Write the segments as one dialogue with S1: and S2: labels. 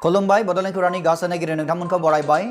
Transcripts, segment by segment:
S1: खुलुमबाय बड'लेण्ड खौरांनि गासै नायगिरि नोंथांमोनखौ बरायबाय।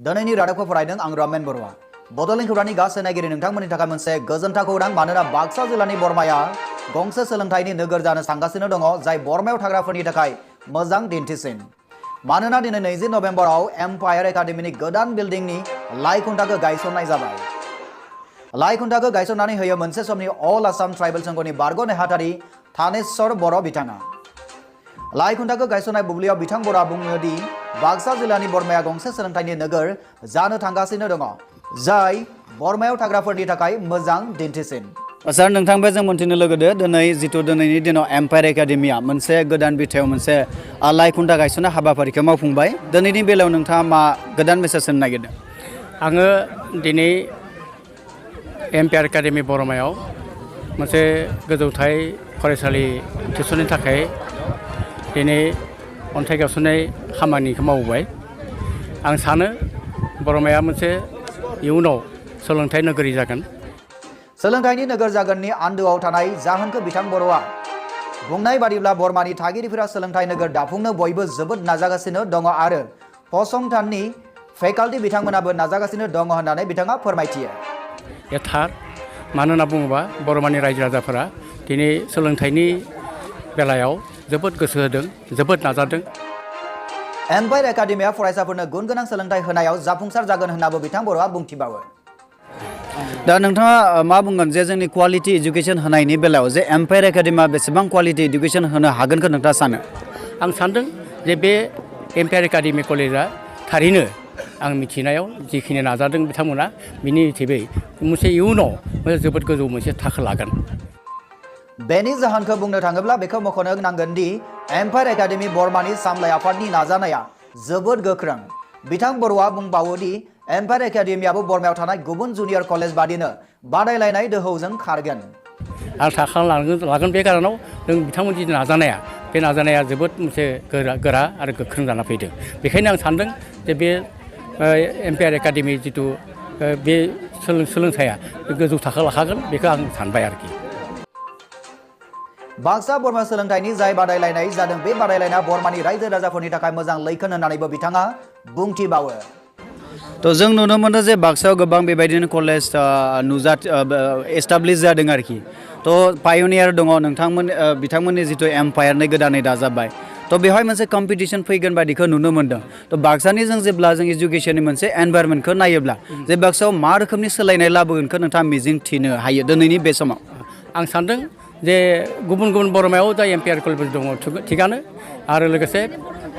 S1: दिनैनि रादाबखौ फरायदों आं रामेन बरुवा। बड'लेण्ड खौरांनि गासै नायगिरि नोंथांमोननि थाखाय मोनसे गोजोनथाव खौरां, मानोना बाक्सा जिल्लानि बरमाया गंसे सोलोंथाइनि नोगोर जानो सानगासिनो दङ, जाय बरमायाव थाग्राफोरनि थाखाय मोजां दिन्थिसिन। मानोना दिनै 20 नभेम्बराव एम्पायार एकाडेमिनि गोदान बिल्डिंनि लाइखुन्थाखौ गायसननाय जाबाय। लाइखुन्थाखौ गायसननानै होयो मोनसे समनि अल आसाम ट्राइबेल संघनि बारग' नेहाथारि थानेश्वर बर' बिथाङा। लाइखुन्थाखौ गायसननाय बुब्लियाव बिथां बर'आ बुङो दि बाक्सा जिल्लानि बरमाया गंसे सोलोंथाइनि नोगोर जानो थांगासिनो दङ, जाय बरमायाव थाग्राफोरनि थाखाय मोजां दिन्थिसिन। सार, नोंथांबो जों मोन्थिनो लुगैदों दिनै दिनैनि दिनाव एम्पायार एकाडेमिया मोनसे गोदान बिथायाव मोनसे लाइखुन्था गायसननाय हाबाफारिखौ मावफुंबाय। दिनैनि बेलायाव नोंथाङा मा गोदान मेसेज होनो नागिरदों?
S2: आङो दिनै एम्पायार एकाडेमि बरमायाव मोनसे गोजौथाय फरायसालि थिसननो थाखाय दिनै अन्थाइ गायसननाय खामानिखौ मावबाय। आं सानो बरमाया मोनसे इयुनाव सोलोंथाइ नोगोरि जागोन।
S1: सोलोंथाइनि नोगोर जागोननि आन्दोआव थानाय जाहोनखौ बिथां बर'आ बुंनाय बादिब्ला बरमानि थागिरिफोरा सोलोंथाइ नोगोर दाफुंनो बयबो जोबोद नाजागासिनो दङ आरो फसंथाननि फेकाल्टि बिथांमोनाबो नाजागासिनो दङ होननानै बिथाङा फोरमायथियो।
S2: थार, मानो होनना बुङोबा बरमानि रायजो राजाफोरा दिनै सोलोंथाइनि बेलायाव जोबोद गोसो होदों, जोबोद नाजादों।
S1: एम्पायार एकाडेमिया फरायसाफोरनो गुन गोनां सोलोंथाइ होनायाव जाफुंसार जागोन होननाबो बिथां बर'आ बुंथिबावो। दा नोंथाङा मा बुंगोन जे जोंनि क्वालिटि इडुकेसन होनायनि बेलायाव जे एम्पायार एकाडेमिया बेसेबां क्वालिटि इडुकेसन होनो हागोनखौ नोंथाङा सानो?
S2: आं सानदों जे बे एम्पायार एकाडेमि कलेजा थारैनो आं मिथिनायाव जिखिनि नाजादों बिथांमोना, बिनि हिसाबै मोनसे इयुनाव जोबोद गोजौ मोनसे थाखो लागोन।
S1: बेनि जाहोनखौ बुंनो थाङोब्ला बेखौ मख'नो नांगोन दि एम्पायार एकाडेमि बरमानि सामलाय आफादनि नाजानाया जोबोद गोख्रों। बिथां बर'आ बुंबावो दि एम्पायार एकाडेमियाबो बरमायाव थानाय गुबुन जुनियर कलेज बादिनो बादायलायनाय दोहौजों खारगोन।
S2: आं थाखा लागोन बे कारनाव जों बिथांमोननि नाजानाया, बे नाजानाया जोबोद मोनसे गोरा आरो गोख्रों जाना फैदों। बेखायनो आं सानदों जे बे एम्पायार एकाडेमि जिथु बे सोलोंथाइया गोजौ थाखो लाखागोन, बेखौ आं सानबाय आरोखि।
S1: बाक्सा बरमा सोलोंथाइनि जाय बादायलायनाय जादों, बे बादायलायनाया बरमानि रायजो राजाफोरनि थाखाय मोजां लैखोन होननानैबो बिथाङा बुंथिबावो। थ' जों नुनो मोनो जे बाक्सायाव गोबां बेबायदिनो कलेज एस्टाब्लिश जादों आरोखि। थ' पायनियार दङ, बिथांमोननि जिथु एम्पायारनि गोदानै दाजाबाय। थ' बेवहाय मोनसे कम्पिटिसन फैगोन बायदिखौ नुनो मोन्दों। थ' बाक्सानि जेब्ला जों इडुकेसननि मोनसे एनभायरनमेन्टखौ नायोब्ला जे बाक्सायाव मा रोखोमनि सोलायनाय लाबोगोनखौ नोंथाङा मिजिं थिनो हायो दिनैनि बे समाव?
S2: आं सानदों जे गुबुन गुबुन बरमायाव दा एम्पायार कलेज दङ, थिगानो, आरो लोगोसे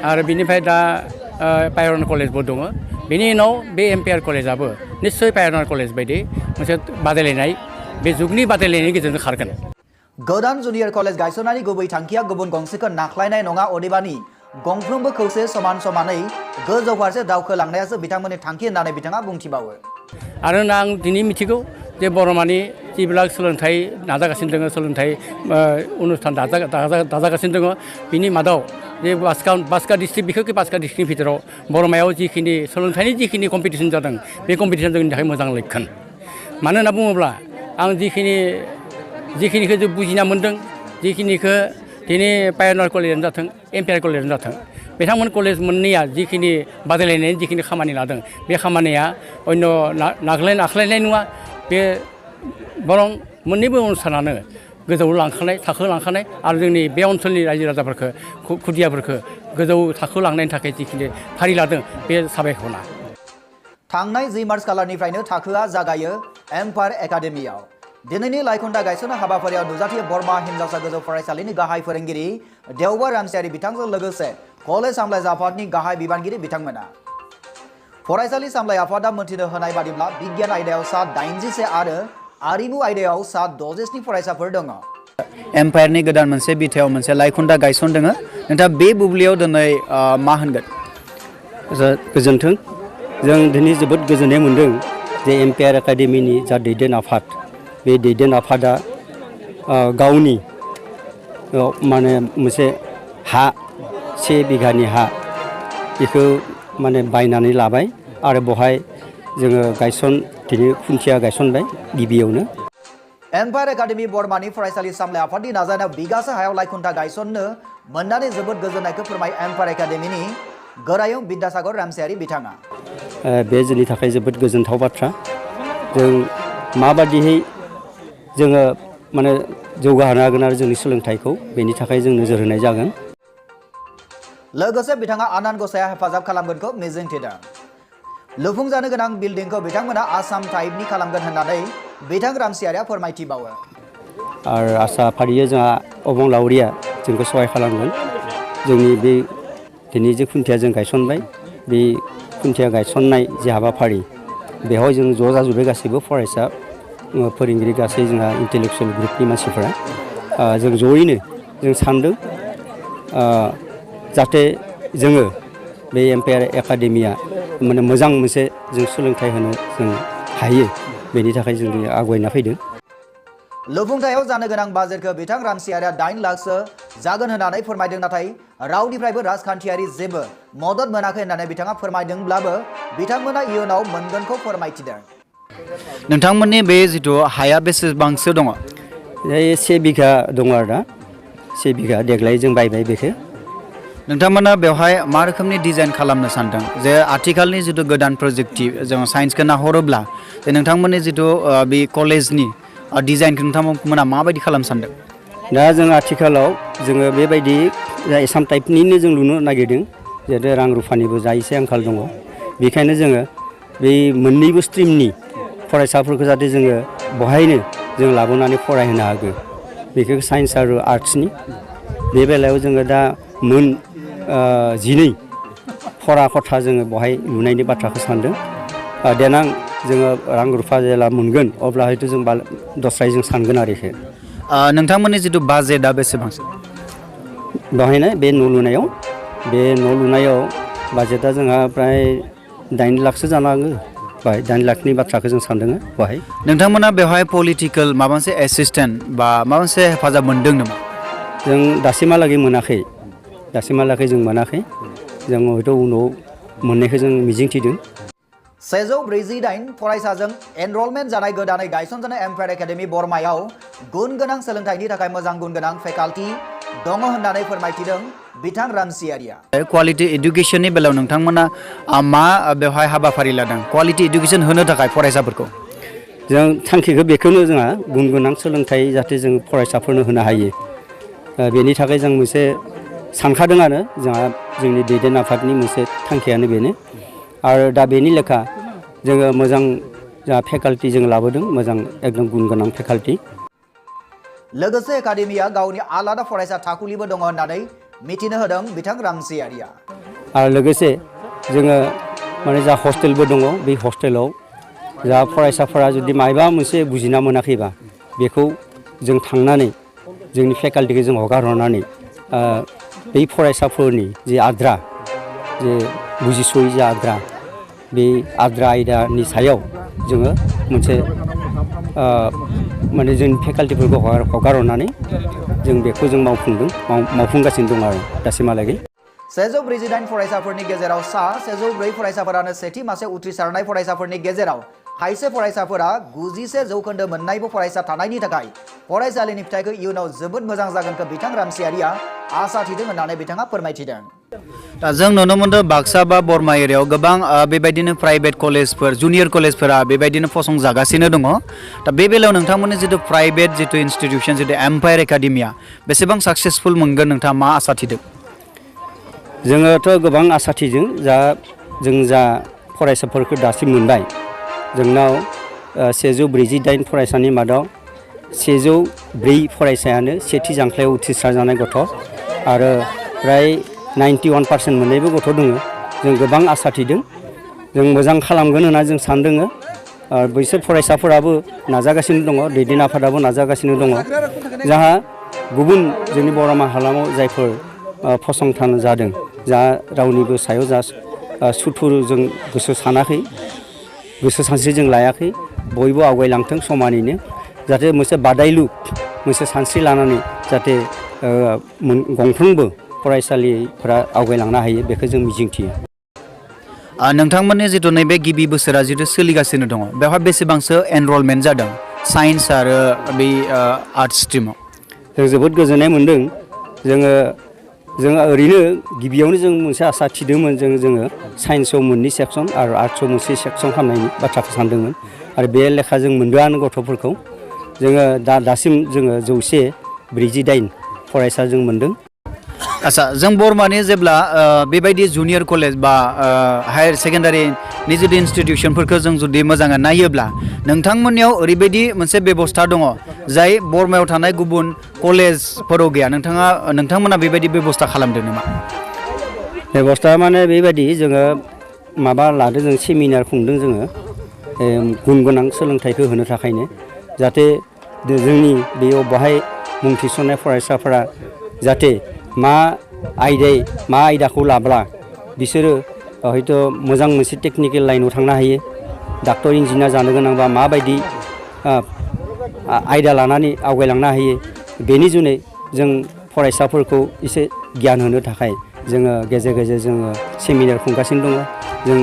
S2: आरो बिनिफ्राय दा पायरन कलेजबो दङ। बेनि उनाव बे एम्पायार कलेजाबो निस्सय पायरन कलेज बायदि मोनसे बादायलायनाय, बे जुगनि बादायलायनायनि गेजेरजों खारगोन।
S1: गोदान जुनियर कलेज गायसननायनि गुबै थांखिया गुबुन गंसेखौ नाख्लायनाय नङा, अदेबानि गंफ्रोमबो खौसे समानै गोजौ फारसे दावखोलांनायासो बिथांमोननि थांखि होननानै बिथाङा बुंथिबावो।
S2: आरो आं दिनै मिथिगौ जे बरमानि जिবিলাক सोलोंथाइ नाजागासिनो दङ, सोलोंथाइ अनुस्थान दाजागासिनो दङ, बिनि मादाव जे बाक्सा डिस्ट्रिक्ट, बिखेखै बाक्सा डिस्ट्रिक्टनि भितराव बरमायाव जिखिनि सोलोंथाइनि जिखिनि कम्पिटिसन जादों, बे कम्पिटिसन जोंनि थाखाय मोजां लैखोन। मानो होनना बुङोब्ला आं जिखिनिखौ जों बुजिना मोन्दों, जिखिनिखौ दिनै पायनियार कलेजानो जाथों, एम्पायार कलेजानो जाथों, बिथांमोन कलेज मोननैया जिखिनि बादायलायनायनि जिखिनि खामानि लादों, बे खामानिया अन्य नाख्लायनाय नङा। बे बरं मोननैबो अनुस्थानानो गोजौआव लांखानाय, थाखो लांखानाय, आरो जोंनि बे ओनसोलनि रायजो राजाफोरखौ, खुदियाफोरखौ गोजौ थाखो लांनायनि थाखाय जिखिनि फारि लादों, बे साबायखरना।
S1: थांनाय 10 मार्च खालारनिफ्रायनो थाखोआ जागायो एम्पायार एकाडेमियाव। दिनैनि लाइखुन्था गायसननाय हाबाफारियाव नुजाथियो बरमा हिनजावसा गोजौ फरायसालिनि गाहाय फोरोंगिरि देवबार रामसियारि बिथांजों लोगोसे कलेज सामलाय आफादनि गाहाय बिबानगिरि बिथांमोना। फरायसालि सामलाय आफादा मोनथिनो होनाय बादिब्ला बिगियान आयदायाव सा 86 आरो आरिमु आयदायाव सा 66 फरायसाफोर दङ। एम्पायारनि गोदान मोनसे बिथायाव मोनसे लाइखुन्था गायसनदों। नोंथाङा बे बुब्लियाव दिनै मा होनगोन?
S3: गोजोन्थों। जों दिनै जोबोद गोजोननाय मोन्दों जे एम्पायार एकाडेमिनि जा दैदेन आफाद, बे दैदेन आफादा गावनि माने मोनसे हा, 1 बिघानि हा, बेखौ माने बायनानै लाबाय आरो बेवहाय जोङो दिनै खुन्थिया गायसनबाय गिबियावनो।
S1: एम्पायार एकाडेमि बरमानि फरायसालि सामलाय आफादनि नाजानायाव बिगासे हायाव लाइखुन्था गायसननो मोननानै जोबोद गोजोननायखौ फोरमायो एम्पायार एकाडेमिनि गोरायुं बिद्यासागर रामसियारि बिथाङा।
S3: बे जोंनि थाखाय जोबोद गोजोनथाव बाथ्रा। जों माबादिहै जोङो माने जौगाहोनो हागोन आरो जोंनि सोलोंथाइखौ बेनि थाखाय जों नोजोर होनाय जागोन।
S1: लोगोसे बिथाङा आनान गसाया हेफाजाब खालामगोनखौ मिजिंथिदों। लुफुंजानो गोनां बिल्डिंखौ बिथांमोना आसाम टाइपनि खालामगोन होननानै बिथां रामसियारिया फोरमायथिबावो।
S3: आरो आसा फारियो जोंहा अबंलावरिया जोंखौ सहाय खालामगोन। जोंनि बे दिनै जे खुन्थिया जों गायसनबाय बे खुन्थिया गायसननाय जे हाबाफारि बेवहाय जों ज' जाजोब्बाय गासैबो फरायसा फोरोंगिरि गासै जोंहा इन्टेलेक्सुवेल ग्रुपनि मानसिफोरा जों ज'यैनो जों सानदों जाहाथे जोङो बे एम्पायार एकाडेमिया माने मोजां मोनसे जों सोलोंथाइ होनो जों हायो बेनि थाखाय जों आवगायना फैदों।
S1: लुफुंथायाव जानो गोनां बाजेटखौ बिथां रामसियारिया 8 लाखसो जागोन होननानै फोरमायदों। नाथाय रावनिफ्रायबो राजखान्थियारि जेबो मदद मोनाखै होननानै बिथाङा फोरमायदोंब्लाबो बिथांमोना इयुनाव मोनगोनखौ फोरमायथिदों। नोंथांमोननि बे जिथु हाया बेसेबांसो दङ?
S3: 1 बिघा दङ आरो दा 1 बिघा देग्लाय जों बायबाय बेखौ।
S1: नोंथांमोना बेवहाय मा रोखोमनि डिजाइन खालामनो सानदों? जे आथिखालनि जिथु गोदान प्रजेक्टि जों साइन्सखौ नाहरोब्ला जे नोंथांमोननि जिथु बे कलेजनि डिजाइनखौ नोंथांमोना माबायदि खालामनो सानदों?
S3: दा जों आथिखालाव जोङो बेबायदि एसाम टाइपनिनो जों लुनो नागिरदों। जिहेतु रां रुफानिबो जा एसे आंखाल दङ बेखायनो जोङो बै मोननैबो स्ट्रिमनि फरायसाफोरखौ जाहाथे जोङो बहायनो जों लाबोनानै फरायहोनो हागोन। बेखौ साइन्स आरो आर्ट्सनि बे बेलायाव जोङो दा मोन 12 फरा खथा जोङो बहाय लुनायनि बाथ्राखौ सानदों। देनां जोङो रां रुफा जेला मोनगोन अब्ला हयथ' जों दस्रायै जों सानगोन आरो बेखौ।
S1: नोंथांमोननि जिथु बाजेटआ बेसेबांसो?
S3: बेवहायनो बे न' लुनायाव बाजेटआ जोंहा प्राय 8 लाखसो जानांगौ। बाहाय 8 लाखनि बाथ्राखौ जों सानदों बाहाय।
S1: नोंथांमोना बेवहाय पलिटिकेल माबा मोनसे एसिस्टेन्ट बा माबा मोनसे हेफाजाब मोनदों नामा?
S3: जों दासिमहालागै मोनाखै। जों हयथ' उनाव मोननायखौ जों मिजिंथिदों।
S1: 148 फरायसाजों एनरलमेन्ट जानाय गोदानै गायसनजानाय एम्पायार एकाडेमि बरमायाव गुन गोनां सोलोंथाइनि थाखाय मोजां गुन गोनां फेकाल्टि दङ होननानै फोरमायथिदों बिथां रामसियारिया। क्वालिटि इडुकेसननि बेलायाव नोंथांमोना मा बेवहाय हाबाफारि लादों क्वालिटि इडुकेसन होनो थाखाय फरायसाफोरखौ?
S3: जों थांखिखौ बेखौनो जोंहा गुन गोनां सोलोंथाइ जाहाथे जों फरायसाफोरनो होनो हायो। बेनि थाखाय जों मोनसे सानखादों आरो जोंनि दैदेन आफादनि मोनसे थांखियानो बेनो। आरो दा बेनि लेखा जोङो मोजां जा फेकाल्टि जों लाबोदों मोजां एकदम गुन गोनां फेकाल्टि।
S1: लोगोसे एकाडेमिया गावनि आलादा फरायसा थाखुलिबो दङ होननानै मिथिनो होदों बिथां रामसियारिया।
S3: आरो लोगोसे जोङो माने जा हस्टेलबो दङ बे हस्टेलाव जा फरायसाफोरा जुदि मायबा मोनसे बुजिना मोनाखैबा बेखौ जों थांनानै जोंनि फेकाल्टिखौ जों हगारहरनानै बै फरायसाफोरनि जे आद्रा जे बुजिस'यै जे आद्रा बे आद्रा आयदानि सायाव जोङो मोनसे माने जोंनि फेकाल्टिफोरखौ हगारहरनानै जों बेखौ जों मावफुंगासिनो दं आरो दासिमहालागै।
S1: 148 फरायसाफोरनि गेजेराव 104 फरायसाफोरानो सेथि मासे उथ्रिसारनाय फरायसाफोरनि गेजेराव खायसे फरायसाफोरा 91 जौखोन्दो मोननायबो फरायसा थानायनि थाखाय फरायसालिनि फिथाइखौ इयुनाव जोबोद मोजां जागोनखौ बिथां रामसियारिया आसा थिदों होननानै बिथाङा फोरमायथिदों। दा जों नुनो मोनदों बाक्सा बा बरमा एरियायाव गोबां बेबायदिनो प्राइभेट कलेजफोर जुनियर कलेजफोरा बेबायदिनो फसंजागासिनो दङ। दा बे बेलायाव नोंथांमोननि जिथु प्राइभेट जिथु इन्स्टिटिउसन जिथु एम्पायार एकाडेमिया बेसेबां साक्सेसफुल मोनगोन नोंथाङा मा आसा थिदों?
S3: जोङोथ' गोबां आसा थिदों जों जा फरायसाफोरखौ दासिम मोनबाय जोंनाव 148 फरायसानि मादाव 104 फरायसायानो सेथि जांख्लायाव उथ्रिसार जानाय गथ' आरो प्राय 91% मोननायबो गथ' दङ। जों गोबां आसा थिदों जों मोजां खालामगोन होनना जों सानदों। बैसोर फरायसाफोराबो नाजागासिनो दङ दैदेन आफादाबो नाजागासिनो दङ। जाहा गुबुन जोंनि बरमा हालामाव जायफोर फसंथान जादों जा रावनिबो सायाव जा सुथुर जों गोसो सानाखै गोसो सानस्रि जों लायाखै बयबो आवगायलांथों समानैनो जाहाथे मोनसे बादायलु मोनसे सानस्रि लानानै जाहाथे गंफ्रोमबो फरायसालिफोरा आवगायलांनो हायो बेखौ जों मिजिंथियो।
S1: नोंथांमोननि जिथु नैबे गिबि बोसोरा जिथु सोलिगासिनो दङ बेवहाय बेसेबांसो एनरलमेन्ट जादों साइन्स आरो बे आर्ट्स स्ट्रिमाव?
S3: जों जोबोद गोजोननाय मोन्दों। जोङो जोङो ओरैनो गिबियावनो जों मोनसे आसा थिदोंमोन जोङो साइन्सआव मोननै सेक्सन आरो आर्ट्सआव मोनसे सेक्सन खालामनायनि बाथ्राखौ सानदोंमोन आरो बे लेखा जों मोनदोंआनो गथ'फोरखौ जोङो दासिम जोङो 148 फरायसा जों मोनदों।
S1: आच्छा जों बरमानि जेब्ला बेबायदि जुनियर कलेज बा हायार सेकेन्डारिनि जुदि इनस्टिटिउसनफोरखौ जों जुदि मोजाङै नायोब्ला नोंथांमोननियाव ओरैबायदि मोनसे बेबस्था दङ जाय बरमायाव थानाय गुबुन कलेजफोराव गैया नोंथांमोना बेबायदि बेबस्था खालामदों नामा?
S3: बेबस्था माने बेबायदि जोङो माबा लादों जों सेमिनार खुंदों जोङो गुन गोनां सोलोंथाइखौ होनो थाखायनो जाहाथे जोंनि बेयाव बाहाय मुं थिसननाय फरायसाफोरा जाहाथे मा आयदाखौ लाब्ला बिसोरो हयथ' मोजां मोनसे टेकनिकेल लाइनाव थांनो हायो डाक्टर इन्जिनियार जानो गोनांबा माबायदि आयदा लानानै आवगायलांनो हायो बेनि जुनै जों फरायसाफोरखौ एसे गियान होनो थाखाय जोङो गेजेर गेजेर जोङो सेमिनार खुंगासिनो दङ। जों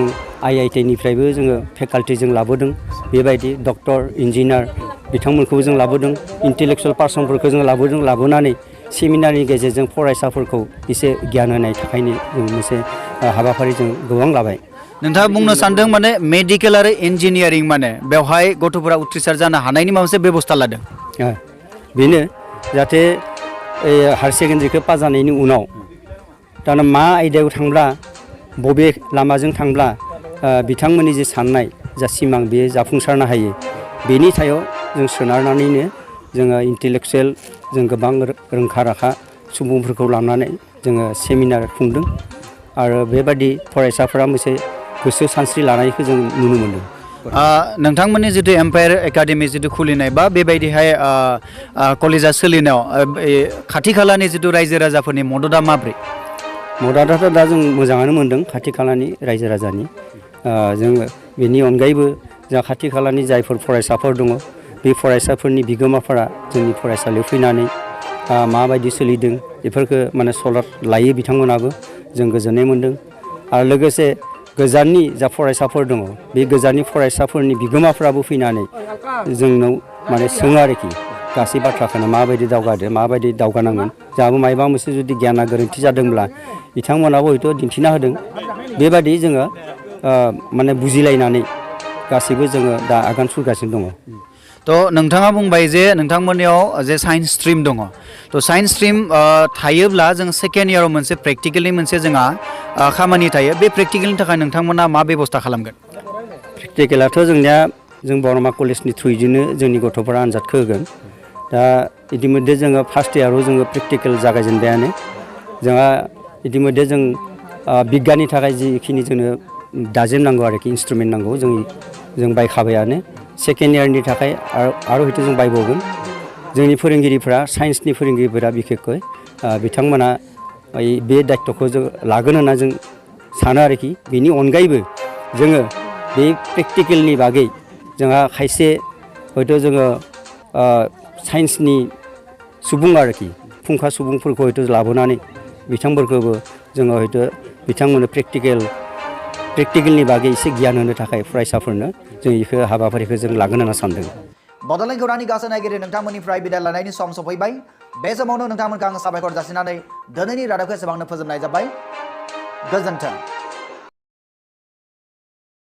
S3: IIT निफ्रायबो जोङो फेकाल्टि जों लाबोदों बेबायदि डक्टर इन्जिनियार बिथांमोनखौ जों लाबोदों इन्टेलेक्सुवेल पार्सनफोरखौ जों लाबोनानै सेमिनारनि गेजेरजों फरायसाफोरखौ एसे गियान होनाय थाखायनो जों मोनसे हाबाफारि जों गोबां लाबाय।
S1: नोंथाङा बुंनो सानदों माने मेडिकेल आरो इन्जिनियारिं माने बेवहाय गथ'फोरा उथ्रिसार जानो हानायनि माबा मोनसे बेबस्था लादों।
S3: बेनो जाहाथे हायार सेकेन्डारिखौ पास जानायनि उनाव दाना मा आयदायाव थांब्ला बबे लामाजों थांब्ला बिथांमोननि जे साननाय जा सिमां बेयो जाफुंसारनो हायो बेनि सायाव जों सोनारनानैनो जोङो इन्टेलेक्सुवेल जों गोबां रोंखा राखा सुबुंफोरखौ लानानै जोङो सेमिनार खुंदों आरो बेबादि फरायसाफोरा मोनसे गोसो सानस्रि लानायखौ जों नुनो मोनदों।
S1: नोंथांमोननि जितु एम्पायार एकाडेमि जितु खुलिनाय बा बेबायदिहाय कलेजा सोलिनायाव खाथि खालानि जितु रायजो राजाफोरनि मददा माब्रै?
S3: मददाथ' दा जों मोजाङानो मोनदों खाथि खालानि रायजो राजानि जोङो बेनि अनगायैबो जों खाथि खालानि जायफोर फरायसाफोर दङ बे फरायसाफोरनि बिगोमाफोरा जोंनि फरायसालियाव फैनानै माबायदि सोलिदों बेफोरखौ माने सलद लायो बिथांमोनाबो जों गोजोननाय मोनदों आरो लोगोसे गोजाननि जा फरायसाफोर दङ बे गोजाननि फरायसाफोरनि बिगोमाफ्राबो फैनानै जोंनाव माने सोङो आरोखि गासै बाथ्राखौनो माबायदि दावगादो माबायदि दावगानांगोन जोंहाबो माबा मोनसे जुदि गियाना गोरोन्थि जादोंब्ला बिथांमोनाबो हयथ' दिन्थिना होदों बेबादि जोङो माने बुजिलायनानै गासैबो जोङो दा आगान सुरगासिनो दङ।
S1: थ' नोंथाङा बुंबाय जे नोंथांमोननियाव जे साइन्स स्ट्रिम दङ थ' साइन्स स्ट्रिम थायोब्ला जों सेकेन्ड इयाराव मोनसे प्रेक्टिकेलनि मोनसे जोंहा खामानि थायो बे प्रेक्टिकेलनि थाखाय नोंथांमोना मा बेबस्था खालामगोन?
S3: प्रेक्टिकेलाथ' जोंनिया जों बरमा कलेजनि थ्रुयैनो जोंनि गथ'फोरा आनजादखौ होगोन दा इतिमध्य जोङो फार्स्ट इयाराव जोङो प्रेक्टिकेल जागायजेनबायानो जोंहा इतिमध्य जों बिगियाननि थाखाय जिखिनि जोंनो दाजेम नांगौ आरोखि इन्सट्रुमेन्ट नांगौ जों बायखाबायानो सेकेन्ड इयारनि थाखाय आरो हयथ' जों बायबावगोन जोंनि फोरोंगिरिफोरा साइन्सनि फोरोंगिरिफोरा बिखेखকৈ बिथांमोना बे दायित्वखौ जों लागोन होनना जों सानो आरोखि बेनि अनगायैबो जोङो बे प्रेक्टिकेलनि बागै जोंहा खायसे हयथ' जोङो साइन्सनि सुबुं आरोखि फुंखा सुबुंफोरखौ हयथ' लाबोनानै बिथांफोरखौबो जोङो हयथ' बिथांमोननो प्रेक्टिकेलनि बागै एसे गियान होनो थाखाय फरायसाफोरनो जों बेखौ हाबाफारिखौ जों लागोन होनना सानदों।
S1: बड'लेण्ड खौरांनि गासै नायगिरि नोंथांमोननिफ्राय बिदाय लानायनि सम सफैबाय बे समावनो नोंथांमोनखौ आं साबायखर जासिनानै दिनैनि रादाबखौ एसेबांनो फोजोबनाय जाबाय। गोजोन्थों।